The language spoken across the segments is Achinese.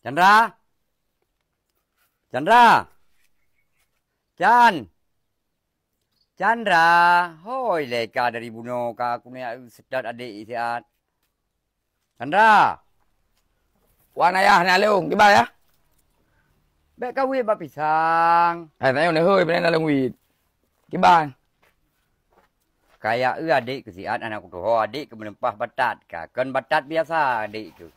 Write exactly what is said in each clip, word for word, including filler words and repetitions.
Chandra! Chandra! Chan! Chandra! Hôi lé ka dari bunoe ka keuneuk seutôt adék siat. Chandra! Wan ayah na lôn, kiban yah? Bèk ka weuet bak pisang. Hai, tanyoe neuhôi beuneue na lôn weuet. Kiban? Kaya eu adék keu siat hana kutuho adék keu meuleumpah batat ka. Kon batat biasa adék keu.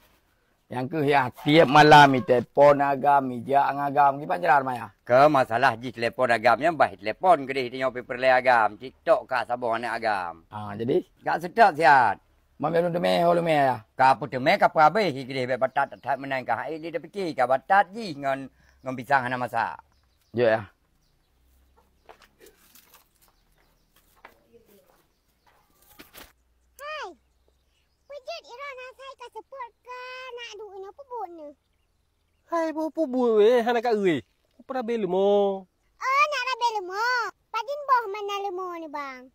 Nyang keuh yah, tiep malam itelepon agam, ijak ngon agam. Kiban cara maya? Keu masalah jih telepon agam nyan bah itelepon keudeh tanyoe peureulèe agam. TikTok ka saboh aneuk agam. Ah, jadi? Gak seutôt siat. Mam lôn teumé, ho lôn mé yah. Ka peuteumé ka peuhabéh keudeh bèk batat that meunan ka hai lé tapiké ka batat jih ngon, ngon pisang hana masak. Jeuet yah. Hai, peue jeuet droeneuh asai ka seupôt ka na duek inoe peubuet neuh? Hai, boh peubuet weh, hana ka eu weh. Kupeuhabéh leumo. Oh, nak habéh leumo. Padum boh mana leumo ni, Bang?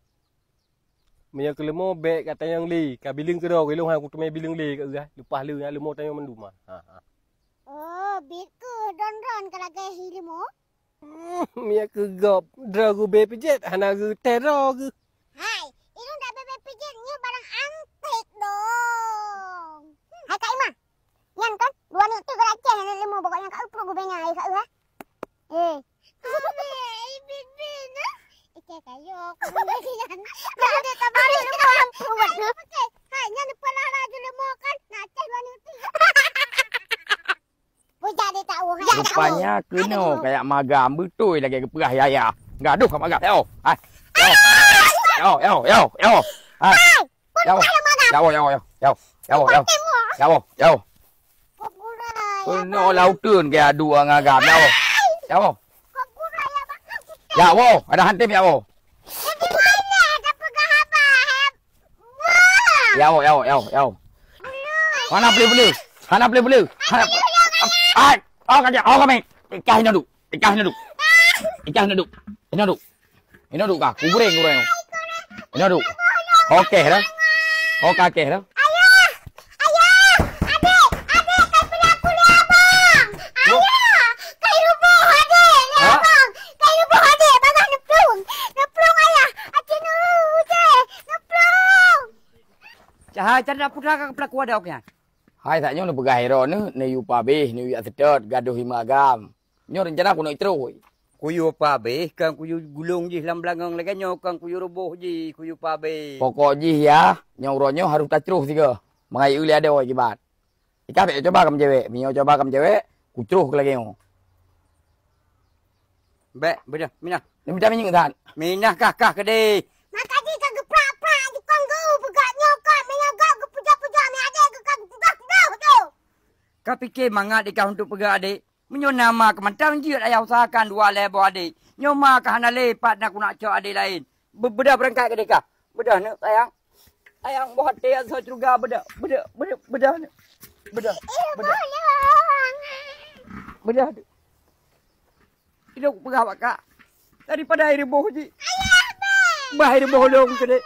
Meunyoe keu leumo bèk ka tanyong lé, ka bileueng keudroe, ilôn hai kuteumé bileueng lé ka eu, leupah lé nyan leumo tanyong mandum. Ha, ha. Oh, bit keuh dron-dron ka lagèe hi leumo. Hmm, meunyoe keu gob, droe geuh bèe pijet, hana geuh tèe droe geuh. Hai, ilôn dak bèe-bèe pijet nyoe barang antik dong. Hai Kak Ima, nyan kan dua aneuk tu galak ceh aneuk leumo pokok nyan ka eu pruet geuh bèe nyan, hai Kak Eu, ha? Eh. Ame, ibit-bit, nah. Ikai kayok. Ada tabari lu orang kuat. Hai, nyan pernah laju leumo kan? Nak ceh dua aneuk tu. Rupanya keunoe kayak magam beutôi lagèe geupeugah yaya. Gadoh ka magam. Yo. Hai. Yo. Yo, yo, yo, yo. Hai. Yo. Yo, yo, yo, yo. Yo, yo, yo. Yo, yo. Keunoe lauteun keu adu ngon agam. Yo. Yo. Ya wo, ada hantem ya wo. Ya wo, ya wo, ya wo, ya wo. Hana boleh-boleh. Hana boleh-boleh. Hana. Ai, oh kaki, oh kami. Ikah inoe duek. Ikah inoe duek. Ikah inoe duek. Inoe duek. Inoe duek ka. Kubureng, kubureng. Inoe duek. Oke dah. Oke, oke dah. Ayah! Ayah! Adék! Adék! Kai peudak kuda abang! Ayah! Kai ruboh adék lé abang! Kai ruboh adék! Bagah neuplueng! Neuplueng ayah! Aci nuru je! Neuplueng! Cahai cara putra ka pelaku ada oke. Hai tak nyoe neupeugah iro neu, neuyue pabeh, neuyue seutôt, gadoh ime agam. Nyoe rencana keuneuk troh. Kuyue pabeh kan kuyue gulong jih lam beulangong lagèe nyoe kan kuyue ruboh jih kuyue pabeh. Pokok jih ya, nyoe uroe nyoe harôh tacroh sigoe. Mangat ulèe adoe kiban. Ikah bèk coba kam cewek. Meunyoe coba kam cewek, kucroh keu lagèe nyoe. Bèk, beudah, minah. Ni beudah minyeuk that. Minah kah kah keudeh. Maka jih ka geuprak-prak jukong geu peugah nyoe kah meunyoe gak geupeujah-peujah mé adék geu ka geupeugah-peugah tu. Ka pike mangat ikah untuk peugah adék. Meunyoe na ma keumantang jeuet ayah usahakan dua lhèe boh adék. Nyoe ma ka hana lé pat na kunak cok adék laén. Be-, beudah beurangkat keudeh kah? Beudah neuk sayang. Sayang boh até asoe syeuruga beudah, beudah, beudah, beudah neuk. Beudah, beudah. Beudah neuk. Ilôn kupeugah bak kak. Daripada hai ruboh jih. Bah hai ruboh lôn keudeh.